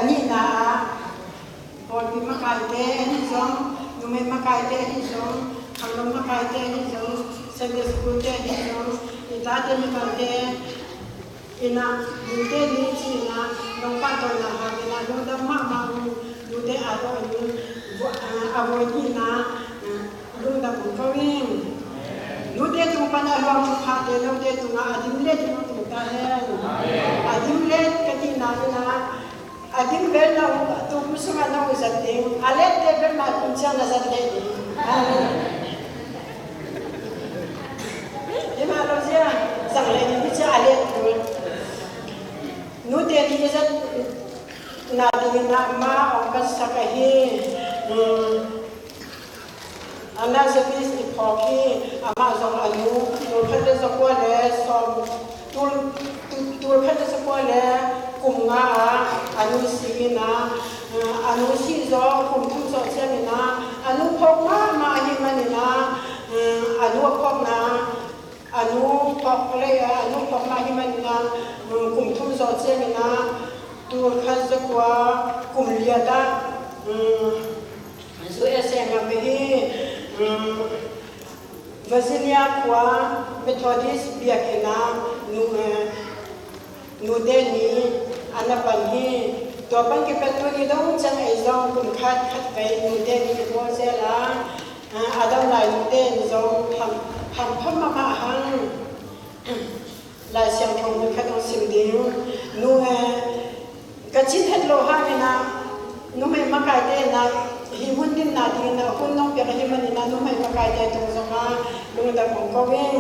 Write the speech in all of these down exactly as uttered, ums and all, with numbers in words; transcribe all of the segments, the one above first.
A nihna ah pawlpi makaite ahi zong, numei makaite ahi zong, khangno makaite ahi zong, Sunday school te ahi zong, i tate makaite ina, nute ni ci ina, nong pahtawina hang ina, lungdam mahmah uh, nute a dawh in, a voi nihna, lungdam hong ko ing. Nute tung pan a luang phate, note tungah a dim le dim hong tung ta hen. A dim le ka cihna ina, a dim bel na uh, tu pu sungah na uh zat ding. A lette bel mah tung ciang na zat leh ding. Amen. Hi mah lo zia, zang leh ding hi cia a let tu. Nute ni zat na ding ina ma ong ka sak ahi. Ana Javis i phawk hi, amah zong a nu, tul khat le zakua le sawm, tul, tul, tul khat le zakua le kum nga a, a nu si ina, a nu si zaw kum thum zawh ciang ina, a nu phawk mahmah ahi man ina, a nu a phawkna, a nu phawk lei a, a nu phawk mah hi man ina, kum thum zawh ciang ina, tul khat zakua kum liat ah, U S A ngam hi, Virginia khua Methodist biakinn ah nu, nute ni a na pan hi. Tua pan kipan tuni dong ciang ei zong kum khat khat vei nute ni i bawl zel a, a dang lai nute ni zong ham, hampha mahmah hang. Lai Siangtho mun khat hong sim ding. Nu, eh, ka cin het lo hang ina, numei makaite ina, hi hun dinna ding ina, hun nong piak ahi man ina, numei makaite tung zong a, lungdam hong ko ing.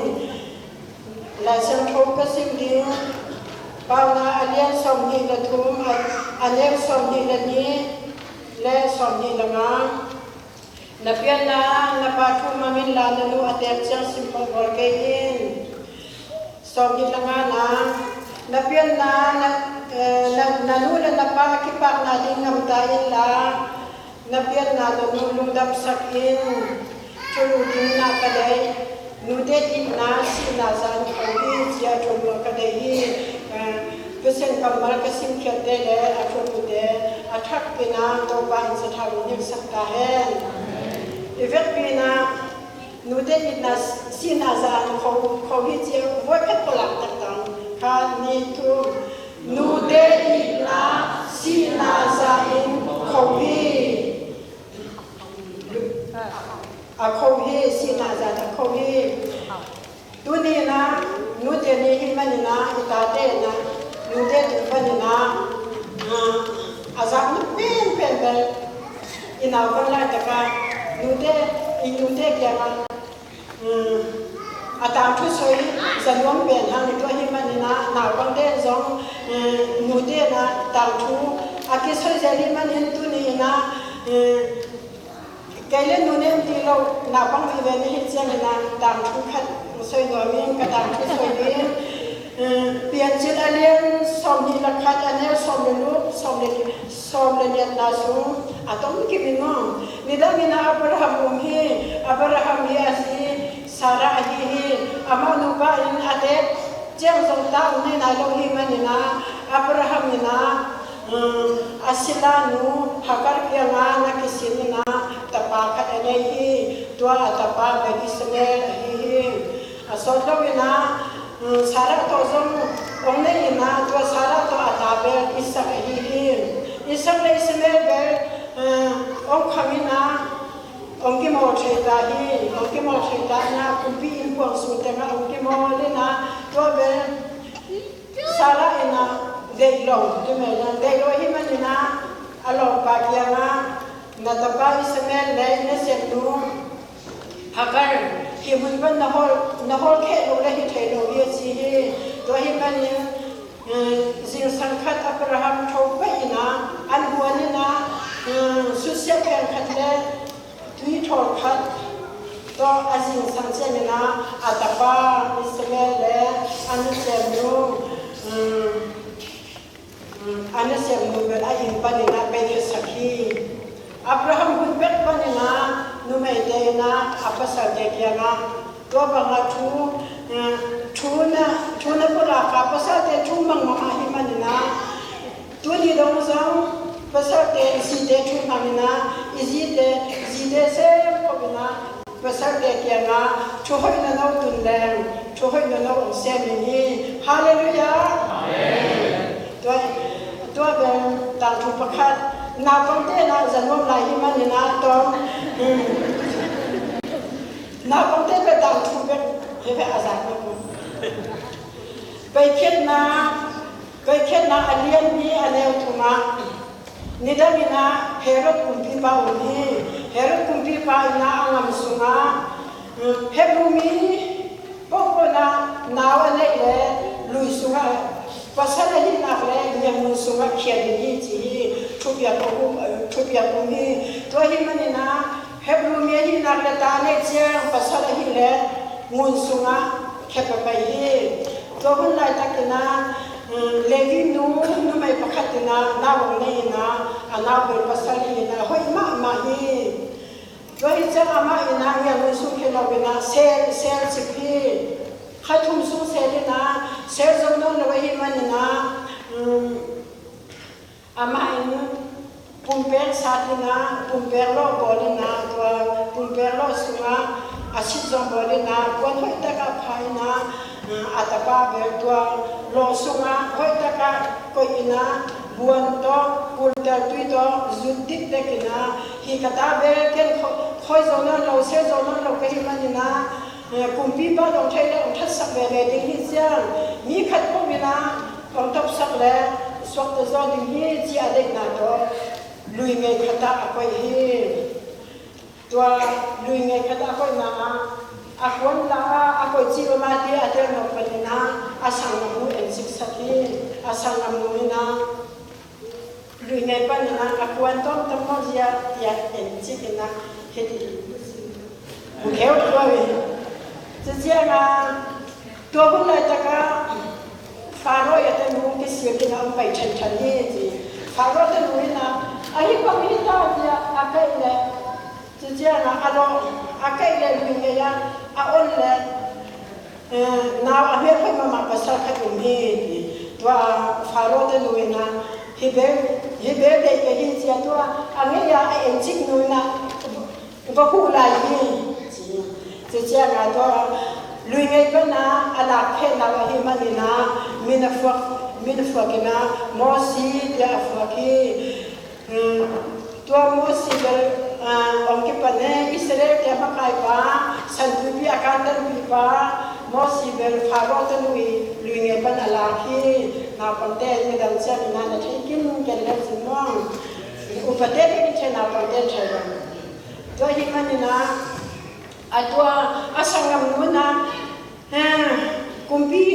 Lai Siangtho ka sim ding. Paunak a lian sawmnih le thum, a, a neu sawmnih le nih le sawmnih le nga. Na pianna, na pa thu mang inla, na nu a teek ciang sim mawlbawl kei in. Sawmnih le ngana, na pianna, na, eh, na, na nu le na pa kipakna ding gamta inla, na pianna na nu lungdamsak in. Thulu ding na ka deih. Nute itna sihna zah in kho hi, ci-a thulu a ka deih hi. Eh, Pasian kammal ka simkhiatte le a thulute a thak ina Topa in sathau in hilhsak ta hen. I vekpi ina nute itna sihna zah in kho, kho hi, ci-a voi khat pulak taktak. Khat, nih, thum. Nute itna sihna zah in kho hi. A kho hi, sihna zah in a kho hi. Tuni ina, nute ni hi man ina, i tate ina, nute tung pan ina, a, a zakna penpen bel, i naupang laitak a, nute, i nute kiangah, um, a tangthu soi, za nuam pen hang, tua hi man ina, naupangte zong, um, nute ina, tangthu, a kisoi zel hi man in tuni ina, um, Kei le nu nem ti lo, naupang vive na hih ciangin a tangthu khat soi nuam ing, ka tangthu soi ding. Eh, Piancil a lian sawmnih le khat, a neu sawm le guk, sawm le, sawm le giatna sung a tom kim in maw. Nidangin a Abraham um hi, Abraham hi a zi Sarah ahi hi, amah nupa in a teek ciang zong ta um nei nai lo hi manin a, Abraham in a, um, a silanu Hagar kiangah na kisin in a, tapa khat a nei hi. Tua a tapa bel Ishmael ahi hi. A sawt lo in a, um, Sarah tawh zong hong nei in a, tua Sarah tawh a ta bel Isaac ahi hi. Isaac le Ishmael bel, um, hong khang in a, hong kimawl thei ta hi, hong kimawl thei ta in a, kumpi innkuan sung tengah hong kimawl in a, tua bel Sarah in a deih lo, tu mel in a deih lo ahih manin a, a lawmpa kiangah, na tapa Ishmael le na sepnu Hagar, hih mun pan na hawl, na hawl kheh lo le hi thei lo hi a ci hi. Tua ahih manin, eh, zingsang khat Abraham tho pah in a, an huan in a, eh, susia pheng khat le tui thawl khat tawh a zingsang ciangin a, a tapa Ishmael le a nasepnu, um, um, a nasepnu bel a inn panin a paikhia sak hi. Abraham hun bek panin a, numeite in a, a pasalte kiangah tua bangah thu, um, thu na, thu na pulak a, pasalte thu mangmang ahih manin a, tuni dong zong, Pasalte in zite thu hmangin ah, i zite, zite sem khopin ah, pasalte kiangah thu hoih nonau tun leng, thu hoih nonau hong sem ning hi. Halleluiah. Amen. Tua, tua bel tangthu pakhat, naupangte na za nuam lai hi manin ah tawm. Hmm. Naupangte bel tangthu bek hi ve a za nuam. Paikhiatna, Paikhiatna a lian nih a neu thumah, nidangin ah Herod kumpipa om hi. Herod kumpipa in ah a ngam sungah, mm, Hebru mi pohpohna nau a neih le lui sungah, pasal ahih nak le ngian mun sungah khia ding hi ci hi. Thupiak om, thupiak om hi. Tua ahih manin ah Hebru mi ahih nak le ta neih ciang pasal ahih le ngun sungah khia peuhpeuh hi. Tua hun laitakin ah, um, Levi nu, numei pakhat in ah nau hong nei in ah, a nau bel pasal hi in ah, hoih mahmah hi. Tua hi ciang amah in ah ngian mun sung khia lo in ah, sel, sel cip hi. Kha thum sung sel in ah, sel zo nawn lo ahih manin ah, um, amah in pumpek sat in ah, pumpek lawh bawl in ah, tua pumpek lawh sungah a sit zong bawl in ah, puan hoih takah pha in ah, a tapa bel tua lawh sungah hoih takah koih in ah, buan tawh, kultel tui tawh zut dikdek in ah, hih ka ta bel ken kho-, khoi zo nawn lo, sel zo nawn lo ka hih manin ah, kumpipa dong thei le hong thatsak veve ding hi ciang, mi khat peuh in ah hong topsak le suakta zaw ding hi, ci a deihna tawh lui ngei khatah a koih hi. Tua lui ngei khatah a koihna ah a kuan la a, a koih cih mah ti a tel nop panin ah a sanggamnu en siksak hi. A sanggamnu in ah lui ngei panin ah a kuan tawmtam maw zia, tiah en cik in ah hiti hi. Mukheu tua hi. Cuciang ah tua hun laitakah Faro i a tanu kisil in ah hong pai ṭhanṭhan hi ci. Faro tanu in ah ahi bang hi ta zia a kaih leh, cuciang ah a lawh, a kaih leh lui ngei ah a on leh, eh, nau a hmelhoih mahmah pasal khat om hi. Tua Faro tanu in ah, hi bel, hi bel deih ka hi ci a, tua a ngei a a en cik nu in ah va huh lai hi ci. Cuciang ah tua lui ngei pan ah a lak khehna uh ahih manin ah min a fuak, min a fuak in ah Mosi tiah a fuak hi. Hmm, tua Mosi bel, ah, hong kipan e, Israel-te makaipa, San Tuipi a kantanpipa Mosi bel Faro tanu i lui ngei pan a lak hi. Naupangte nidang ciangin ah na thei kinken le cin maw? Upate bek in thei, naupangte in thei lo. Tua ahih manin ah a tua a sanggamnu in ah, eh, kumpi,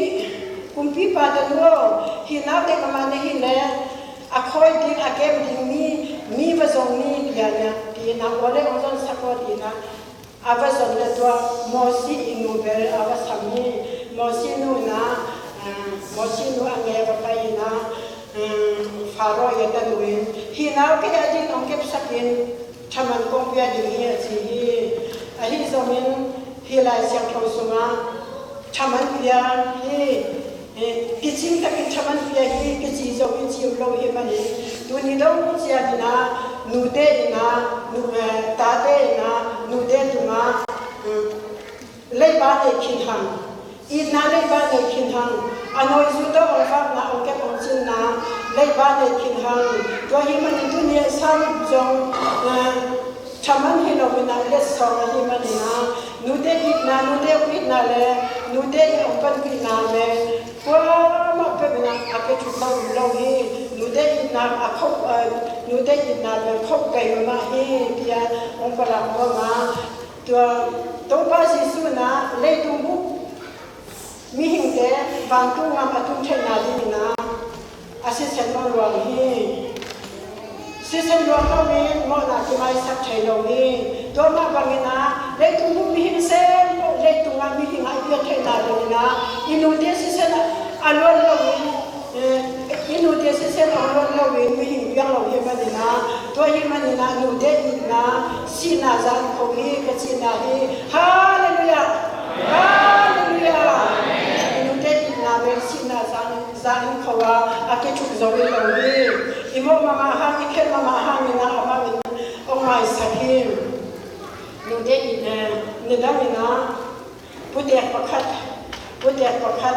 kumpipa tanu aw, hih nau deih mahmah na hih leh a khawi ding, a kem ding mi, mi va zong ni, bia ni, ci in ah, aw le hong zonsak aw ci in ah, a va zon leh tua Mosi i nu bel a va sam hi. Mosi nu in ah, eh, Mosi nu a ngei a va pai in ah, eh, Faro i a tanu in, hih nau kei adingin hong kepsak in, thaman kong pia ding hi a ci hi. Ahi zongin hih Lai Siangtho sungah thaman pia hi, eh, kicing takin thaman pia hi, kici zo, kici om lo hi manin, tuni dong ciangin ah nute in ah, nu, eh, tate in ah nute tungah, mm, leiba nei khin hang, itna leiba nei khin hang, a nawi zu tawh hong vakna, hong kep hong cinna leiba nei khin hang. Tua ahih manin tuni a sam zong, eh, thaman hi lo in ah, letsong ahih manin ah, nute itna, nute itna le nute i hong panpihna le kuamah peuh in ah a kithuk lo hi. Nute itna a khoh, eh, nute itna le khoh pai mahmah hi, tiah hong palak mahmah. Tua Topa Jesuh in ah leitung bup mihingte vantung gam a tun theihna dingin ah a sisen mawh luang hi. Sisen luang lo in mawhna kimaisak thei lo hi. Tua mah bangin ah leitung bup mihing sem, leitung ah mihing a i piak theihna dingin ah i nute sisen a luan lo in, eh, i nute sisen a luan lo in mihing piang lo hi manin ah, tua hi manin ah nute itna sihna zan kho hi ka cihna hi. Halleluiah. Halleluiah. I nute itna bel sihna zan, zan kho a, A kithuk zo in lo hi. I mawh mahmah hang, i khen mahmah hangin ah amah in hong maisak hi. Nute in, eh, nidangin ah putek pakhat, putek pakhat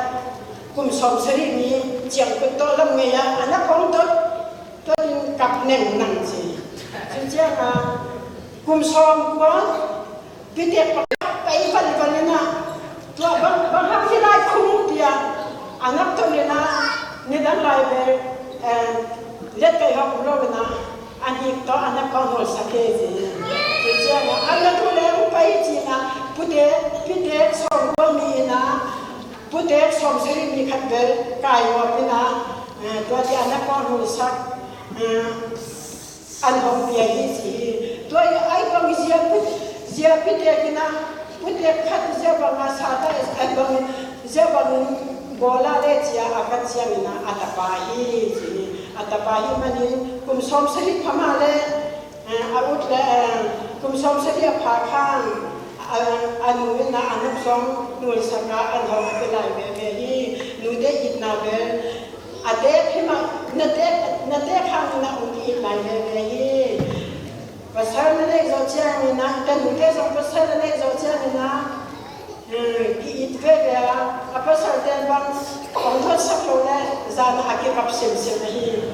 kum sawmsarih mi ciangkut tawh lam ngei ah a nak hong tot, tot in kap neng nang ci. Ci ciang a kum sawmkua putek pakhat pai vanvan in ah, tua bang, bang hang hi lai khum pia, a nak tawh in ah, nidang lai bel, eh, let kai hawk lo in ah, a hnik tawh a nak kong hol sak hi ci. Ci ciang a, a nak tu le hong pai ci in ah, putek, putek sawmkua mi in ah, putek sawmsarih mi khat bel kai ngawp in ah, eh, tua ci a nak kong hol sak, eh, an hong pia hi ci hi. Tua i ai bang zia put, zia putek in ah, putek khat zia bang a sa ta, ai bang zia bang in bawl a le ci a, a kat ciangin ah a tapa hi ci hi. A tapa hi manin kum sawmsarih pha mah le, eh, a ut le, eh, kum sawmsarih a pha khan, a, a nu in ah a nak zong nulsak a an hong a pia lai veve hi. Nute itna bel a tek hi mah, na tek, na tek hangin ah hong ki-it lai veve hi. Pasal na neih zawh ciangin ah, i tanute zong pasal na neih zawh ciangin ah, eh, ki-it veve a, a pasalte bang hong thotsak lo le, zan a kikap simsim ahi.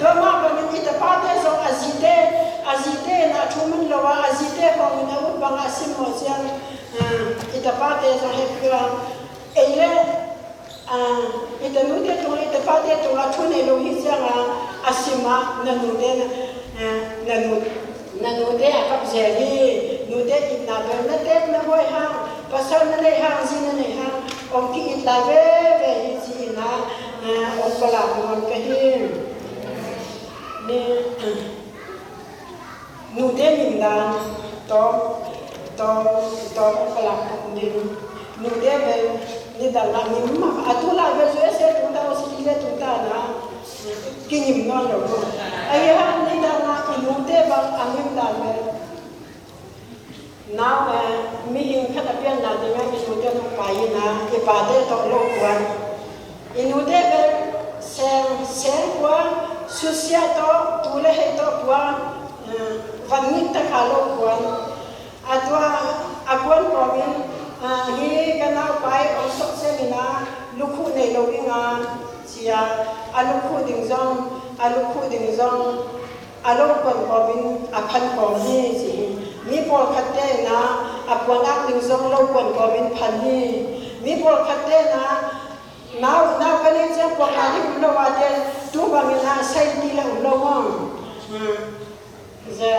Tua mah bangin i tapate zong a zite, a zite in ah thu man lo a, a zite hawngin a ut bang a simmawh ciang, eh, i tapate zong hehpih a, ei le, ah, i tanute tungah, i tapate tungah thu nei lo hi ciang a, a sim a, na nute, na, ah, na nu, na nute a kap zel hi. Nute itna bel na tek na huai hang, pasal na nei hang, zi na nei hang, hong ki-it lai veve hi ci in ah, ah, hong palak nuam ka hi. Ni, ah. Nute nidang tawm, tawm, tawm ka lak ding. Nute bel nidang ah ngim mah. A tu lai bel U S A tung ta, Australia tung ta na, kingim nawn lo. Ahi hang nidang ah i nute bang a ngim dan bel. Nau, eh, mihing khat a pianna dingah i nute nong pai in ah, i pate tawh lo kuan. I nute bel seng, seng kua, susia tawh, tu le hei tawh kua, eh, van ngit taka lo kuan. A tua, a kuan kawmin, eh, hi ka naupai hong sok ciangin ah, lukhuh nei lo ding a, ci a, a lukhuh ding zong, a lukhuh ding zong, a lo kuan kawmin a phan kawm hi ci hi. Mi pawlkhatte in ah a kuan ak ding zong lo kuan kawmin phan hi. Mi pawlkhatte in ah nau, nau ka nei ciang puakna ding um lo a te, tu bangin ah sai ti le um lo maw. Hmm. Za,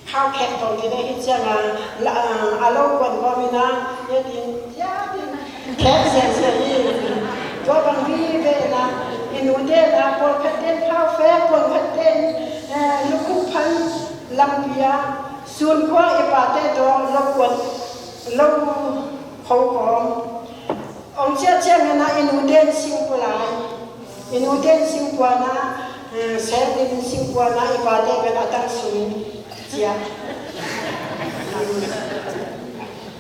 khau khek tawh ti le hi ciang a, la, a lo kuan kawmin ah, ya tin, ya tin. Khek ziahziah hi. Tua bang vive na, i nute na, pawlkhat ten khau fek, pawlkhat ten, eh, lukhuh phan lampi ah, sun khua i pate tawh lo kuan, lo kho kawm. Hong ciah ciangin ah i nute in sing pua lai. I nute in sing pua na, eh, sel in sing pua na, i pate pen a tang sung ciah.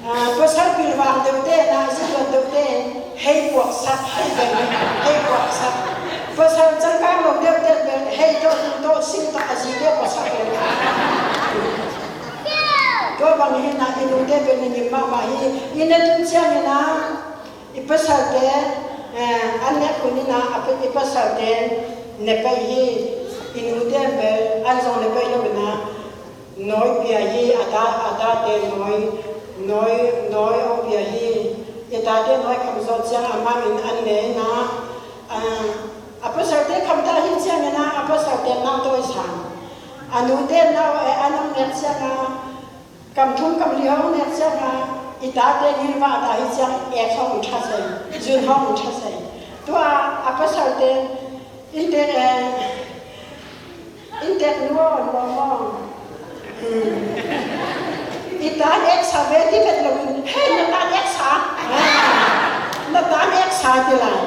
Ah, pasal pilvang deuhte na, zi tuan deuhte hei puaksak, hei puaksak. Pasal cangkang lo deuhte pen hei tawh, tu tawh, sing tawh, a zite puaksak lo. Tua bang hi na, i nute pen i ngim mahmah hi. I na tun ciangin ah i pasalte, eh, an nek hun in ah, a pa-, i pasalte ne pei hi. I nute bel an zong ne pei lo in ah, nawi pia hi, a ta, a tate nawi, nawi, nawi hong pia hi. I tate nawi kham zawh ciang amah in an ne in ah, ah, a pasalte kham ta hi ciangin ah, a pasalte nau tawi sang. A nute nau, eh, an hong nek ciang ah, kam thum kam li hong nek ciang a, i tate ngilvah ta hi ciang, ek hong tha sai, zun hong tha sai. Tua a pasalte, inntek, eh, inntek nu aw, nu aw. Hmm. I ta ek sa ve ti vet lo in, hei, na ta ek sa. Ah, na ta ek sa ti lai.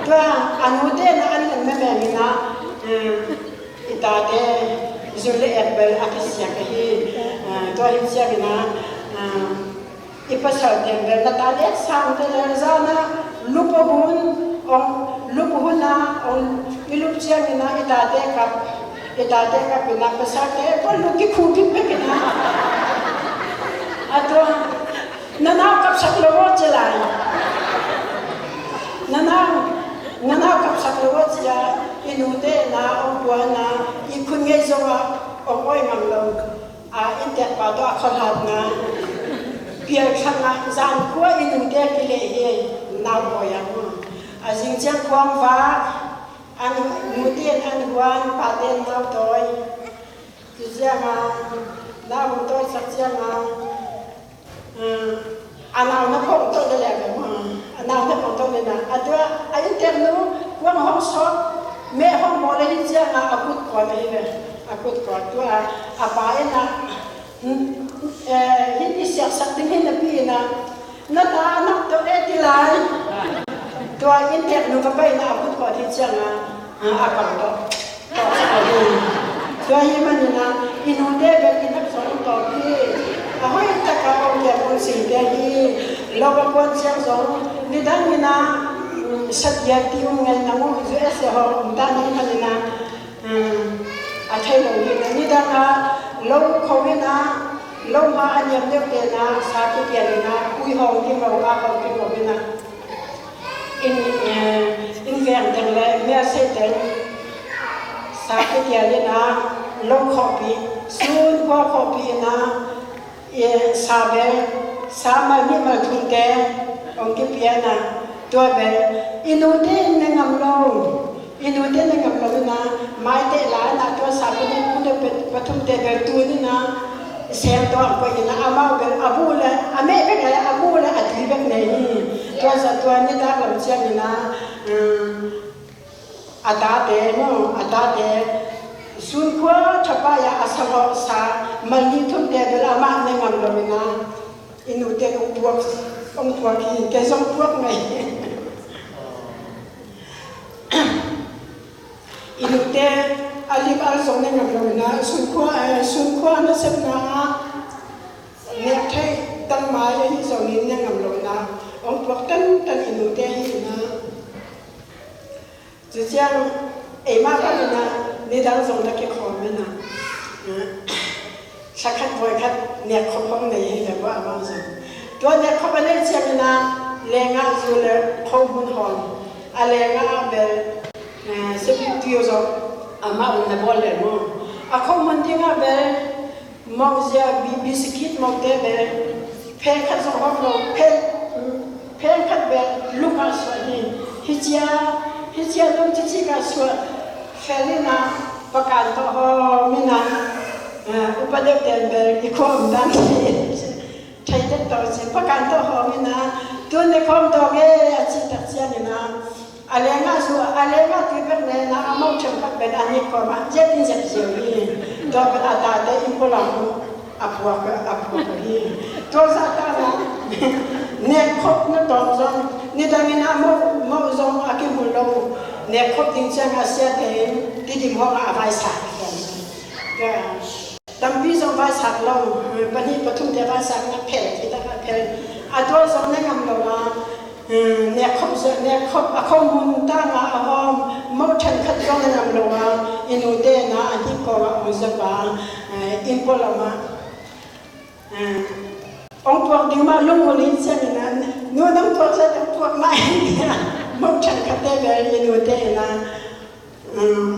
Tua a nute na an len memeng in ah, hmm. I tate zun le ek bel a kisiak ahi. Ah, tua hi ciangin ah, ah, i pasalte bel na ta le sang te le zan ah lup a hun, ong Lup hun ah, ong i lup ciangin ah, i tate kap, i tate kap in ah, pasalte pua luk i khu bik bek in ah. A tua, na nau kapsak lo aw ci lai. Na nau, na nau kapsak lo aw ci a, i nute in ah, ong pua in ah, i khut ngei zong ah, ong oi ngam lo. A inntekpa tawh a khuahatna pialthlang ah, zan khua i nute kileh hi, nau awi a mu. A zing ciang khuang vak, a nute in an huan, pate in nau tawi. Ci ciang a, nau hong tawisak ciang a, a, a nau na khong tawh le le ve mu. A nau na khong tawh le na. A tua, a innteknu, kuang hong sawk, meh hong bawl le hi ciang a, a kut kuan ahi ve. A kut kuan tua, a pa in a, Hmm, eh, hih i siaksak ding hi napi in ah, na ta a nak tawh e ti lai. Tua innteknu ka pai in ah, a kut kawt hi ciang a, a kang tawh. Tua hi manin ah, i nute bel i nak zong tawh hi. A hoih tak a ong kiam ong singte hi. Lo a kuan ciang zong, nidang in ah, hmm, satia ti ung ngai nang ung, U S A hong om ta hi manin ah, a thei lo hi na, nidang a lo kho in ah, lo ma a niam deuh te na, sa kipial in ah, ui hong kim lo, a hong kim lo in ah, in, eh, in veng teng le mel sei teng sa kipial in ah, lo khawhpih, sun khua khawhpih in ah, i sa bel, sa mal nih mal thumte hong kipia in ah, tua bel i nute in ne ngam lo, i nute ne ngam lo in ah, maiteh la in ah, tua sa pen in kute pathumte bel tun in ah, seng tawh hong koih in ah, amau bel a bu le a meh bek le a bu le a tui bek nei hi. Tua zah tua nitak lam ciang in ah, um, a tate maw, a tate, sun khua thapai a, a sa lawh sa mal nih thumte bel amah ne ngam lo in ah, i nute in ong puak, ong puak hi, kei zong puak ngei. I nute a lim al zong ne ngam lo in ah, sun khua, eh, sun khua nasepna ah, nek theih tang mai ahi zongin ne ngam lo in ah, ong puak tantan i nute hi in ah. Cu ciang, eimah bangin ah, nidang zong na kikhawm in ah, thlakhat voikhat nekkhop hong nei hi le bua amau zong. Tua nekkhop a neih ciangin ah, lengah zu le khohmun hawm. A lengah ah bel, eh, sipi tuiu zong amah un na bawl le maw. A khohmun dingah bel, mawngzia bi-, bisikit mawngte bel, pheng khat zong hawm lo, pheng, pheng khat bel luk ah suah hi. Hicia, hicia lung cicik ah suah, fel in ah, pakan tawh hawm in ah, eh, upa deuh ten bel i khua om dan hi. Thei tek tawh cin, pakan tawh hawm in ah, tun ne khawm tawh nge, a cih tak ciangin ah, a lengah zu, a lengah tui bek ne in ah, a mo ṭhenkhat bel a nik kawmah ziat in ziat ziau hi. Tua bel a tate in pualam a puak, a puak hi. Tua zah ta na, nekkhop na tawm zong, nidang in ah mo, mo zong a kihmu lo, nekkhop ding ciang a siate in Tidim hawng ah a vaisak. Tampi zong vaisak lo, pahnih pathumte vaisak na phel, ci tak a phel. A tua zong na ngam lo a, nekkhop, nekkhop a khohmun tangah a hawm, mo ṭhenkhat zong na ngam lo a, i nute in ah a nik kawmah hong zak a, inn pualam ah, ong puak ding mah lunghul in ciangin ah, nu nang puak zat, ong puak mah in, mo ṭhenkhatte bel i nute in ah, um,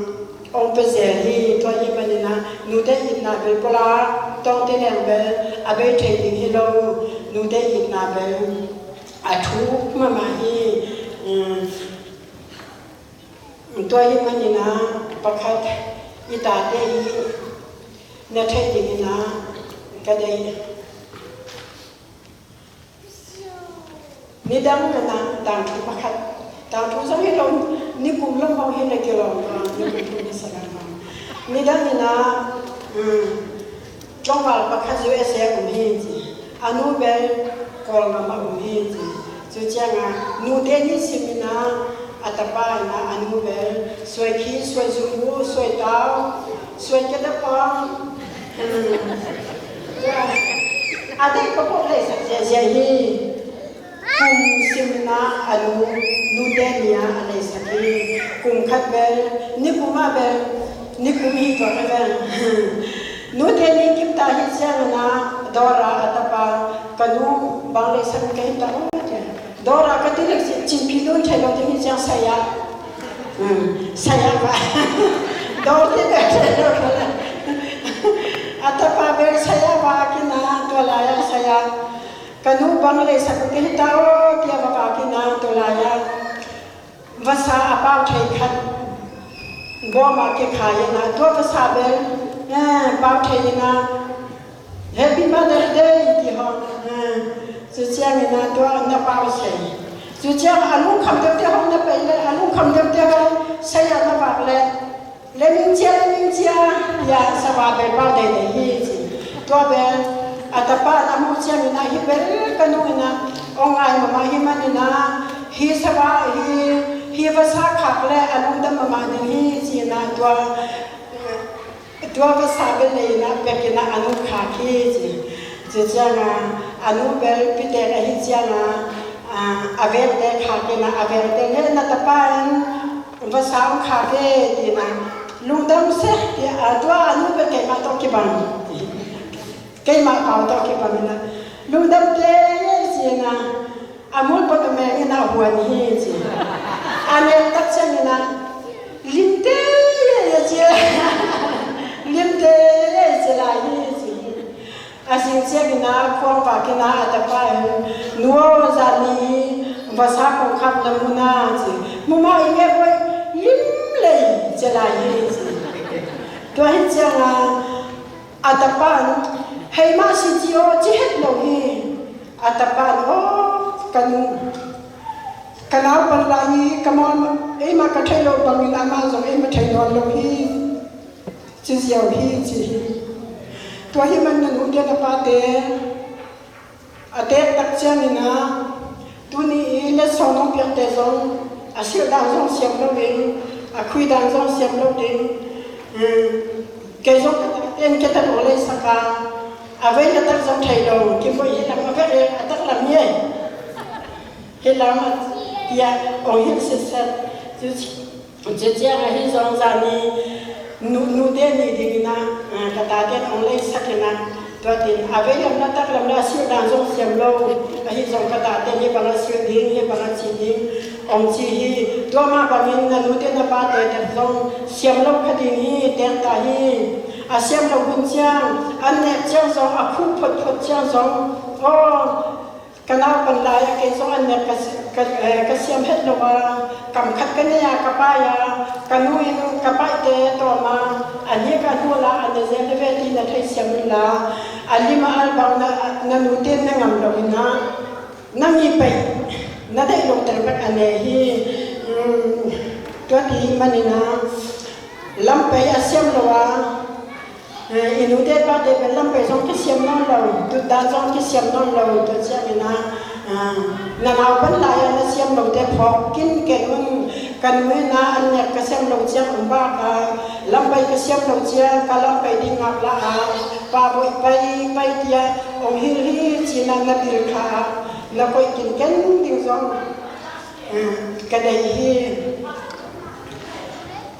ong pia zel hi. Tua hi manin ah, nute itna bel pula, tawngte leng bel a bei thei ding hi lo, nute itna bel a thuk mahmah hi. Um, tua hi manin ah, pakhat i tate hi na theih dingin ah ka deih. Nidang in ah tangthu pakhat, tangthu zong hi lo, nikum lam hong hi le kilawm hong, nikum thum ni salam hong. Nidang in ah, um, tlawmval pakhat U S A om hi ci. A nu bel Kawlgam ah om hi ci. Cu ciangah nute nih sim in ah, a tapa in ah a nu bel suai khi, suai zungbu, suai tau, suai kedapang, um, a deih ka pawh leisak ziahziah hi. Kum sim in ah a nu Nute ni-a a leisak hi. Kum khat bel, nikum ah bel, nikum hi tuak hi bel. Nute ni kipta hi ciangin ah Dora a tapa, ka nu bang leisak ka hi ta aw, cia. Dora ka ti lek cin, cinpi lun thei lo ding hi ciang saya. Saya ba. Dor ti bek thei lo ka la. A tapa bel saya ba kina, tua lai-a saya. Ka nu bang leisak ka hi ta aw, tia va ba kina, tua lai-a. Vasa a pau thei khat bawm ah kikhai ina, tua vasa bel, eh, pau thei ina, Happy Mother's Day ti hong, eh, cu ciang ina tua na pau sei. Cu ciang a lungkham deuh te hong na pei le, a lungkham deuh te hong saya na vak le, le ning cia, le ning cia, ya, sava bel pau deidei hi ci. Tua bel, a tapa na mu ciang ina, hi bel ka nu ina, ong ngai mama hi man ina, hi sava, hi, hi vasa khak le, a lungdam mama ding hi ci ina, tua, tua vasa bel le ina, pek ina, a nu khak hi ci. Ci ciang a, a nu bel pitek a hi ciang a, a, a vekte khak ina, a vekte le na tapa in, vasa ong khak e, ti ina, lungdam se, ti a, tua a nu bel keimah tawh kibang. Keimah pau tawh kibang ina, lungdam te, ci ina, a mul pot a meng ina huan hi ci. A nek tak ciang ina, lim te, ci. Lim te, ci lai hi ci. A sing ciang ina, khuang vak ina, a tapa in, nu aw, zani, vasa kong khak na mu na ci. Mu mah i nge boy, lim lei, ci lai hi ci. Tua hi ciang a, a tapa in, hei mah si ci aw, ci het lo hi. A tapa in, aw, ka nu, ka naupan lai hi, ka mawl, eimah ka theih loh bangin amah zong eimah thei nawn lo hi, ci ziau hi, ci hi. Tua hi man na nute na pate, a teek tak ciang ina, tuni i letsong nong piakte zong, a silh dan zong siam lo ding, a khui dan zong siam lo ding. Eh, kei zong ka tak ten kei tak ong leisak a, a vei ka tak zong thei lo, kim boih hi lam a vei a tak lam hi ei. Hi lam a tia ong hilh sitset. Ci, ci ciang a hi zong zani nu, nute ni ding ina, ah, ka tate in ong leisak ina. Tua tin, a vei lam na tak lam na a silh dan zong siam lo. A hi zong ka tate in hi bang a silh ding, hi bang a ci ding, ong ci hi. Tua mah bangin na nute na pate tak zong siam lo kha ding hi, teek ta hi. A siam lo hun ciang, an nek ciang zong, a khuk photphot ciang zong, aw, ka naupan lai-ah kei zong an nek ka si-, ka, eh, ka siam het lo a, kam khat ka nei a ka pai a, ka nu in ka paihte tawm a, a nik a hul a, a na zel hi ve ti na theisiam unla, a lim a al bang na, na nute na ngam lo ina, nang i paih, na deih lo tel bek a nei hi. Um, tua ti manin a, lam paih a siam lo a, Eh, i nute pate pen lam paih zong kisiam nawn lo, tutdan zong kisiam nawn lo, tua ciangin a, ah, na naupan lai-ah na siam lote phawk kinken un. Ka nu in a, an nek ka siam lo ciang ong bak a, lam paih ka siam lo ciang ka lam paih ding ngak la a, pa boih pai pai tia ong hilh hi ci-in a na bil kha a, na koih kinken ding zong, ah, ka deih hi.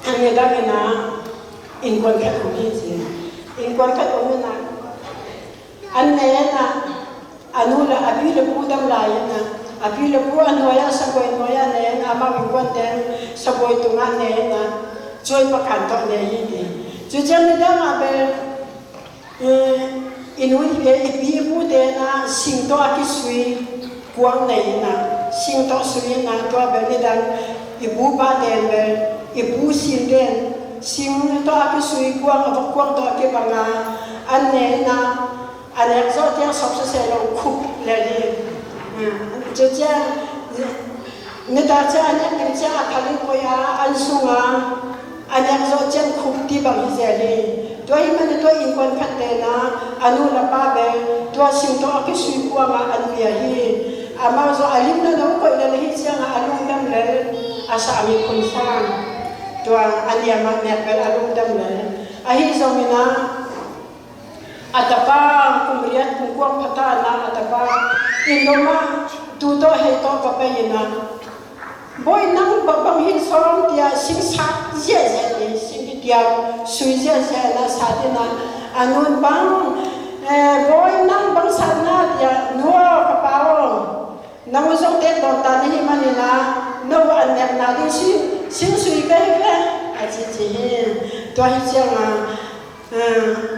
An nidang in a, innkuan khat om hi ci. Innkuan khat om in a, an ne in a, a nu le a pi le pu dam lai in a, a pi le pu a nuai-ah, sagoi nuai-ah ne in a, amau innkuante sagoi tungah ne in a, cuai pakan tawh ne hi ti. Cuciang nidang ah bel, eh, i nu i, eh, i pi i pute in a sing tawh a kisui kuang nei in a, sing tawh sui in a, tua bel nidang i pu pate in bel, i pu sinte in sing tawh a kisui kuang, a vok kuang tawh a kibang a, an ne in a, a nek zawh tiang sawp sese lo khup lel hi. Ah, cuciang, nitak ciang a nek ding ciang a phal in koih a, an sung a, a nek zawh ciang khup ti bang hi zel hi. Tua hi man tua innkuan khatte in a, a nu le pa bel tua sing tawh a kisui kuang a an pia hi. Amau zong a limna no koih lel hi ciang a, a lungdam lel, a sa a mi khun sang. Tua a niam a nek bel a lungdam lel. Ahi zongin a, a tapa kum riat kum kuang pha ta in a, a tapa inn lo mah tu tawh hei tawh va pai in a, Bawi, nang bang, bang hi sawm, tiah sing sat ziahziah, sing kitiam sui ziahziah na sat in a, a nun bang, eh, Bawi, nang bang sat na, tiah, nu aw, ka pa aw, nang uh zong tek dawn ta na hih manin a, no uh an nekna ding sing, sing sui ka hi ve, a ci ci hi. Tua hi ciang a,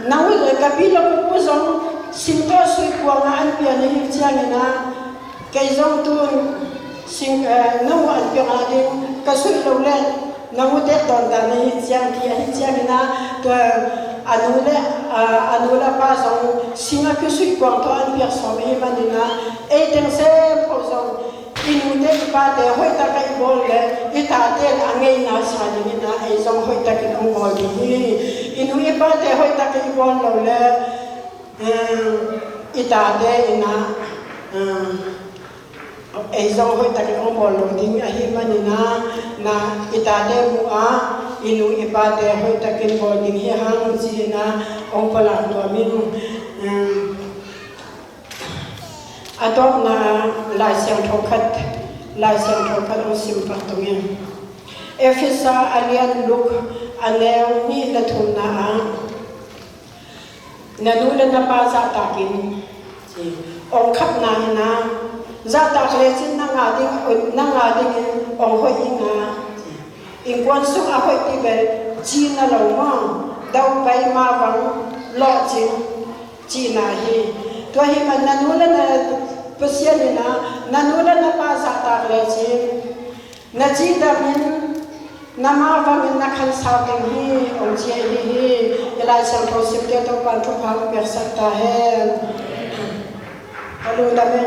nang uh le ka pi le ka pu zong sing tawh sui kuang a an pia na hi ciangin a, kei zong tun sing, eh, nang uh an piak a ding ka sui lo le, nang uh tek dawn ta na hi ciang, ti a hi ciangin a, tua a nu le, a, a nu le pa zong sing a kisui kuang tawh an piak sawm a hi manin a, ei teng sem ko zong i nute i pate hoih takin i bawl le, i tate in a ngeina sa dingin a, ei zong hoih takin hong bawl ding hi. I nu i pate hoih takin i bawl lo le, eh, i tate in a, eh, ei zong hoih takin hong bawl lo ding a hi manin a, na i tate mu a, i nu i pate hoih takin bawl ding hi hang ci-in a, hong pulak nuam ing. Eh, A tawpna Lai Siangtho khat, Lai Siangtho khat hong sim pak tung ing. Efesa a lian guk a neu nih le thumna ah, na nu le na pa zahtak in, ci. Hong khapna in a, zahtak lecin nang a ding, nang a dingin hong hoih ing a, ci. Innkuan sung a hoih ti bel cina lo maw, daupai, mavang, lawhcing, cihna hi. Tua hi man na nu le na, Pasian in a, na nu le na pa zahtak lecin, na cidam in, na mavang in na khansau ding hi, hong ci ahi hi. I Lai Siangtho simte Topa'n thupha hong piaksak ta hen. Ka lungdam e.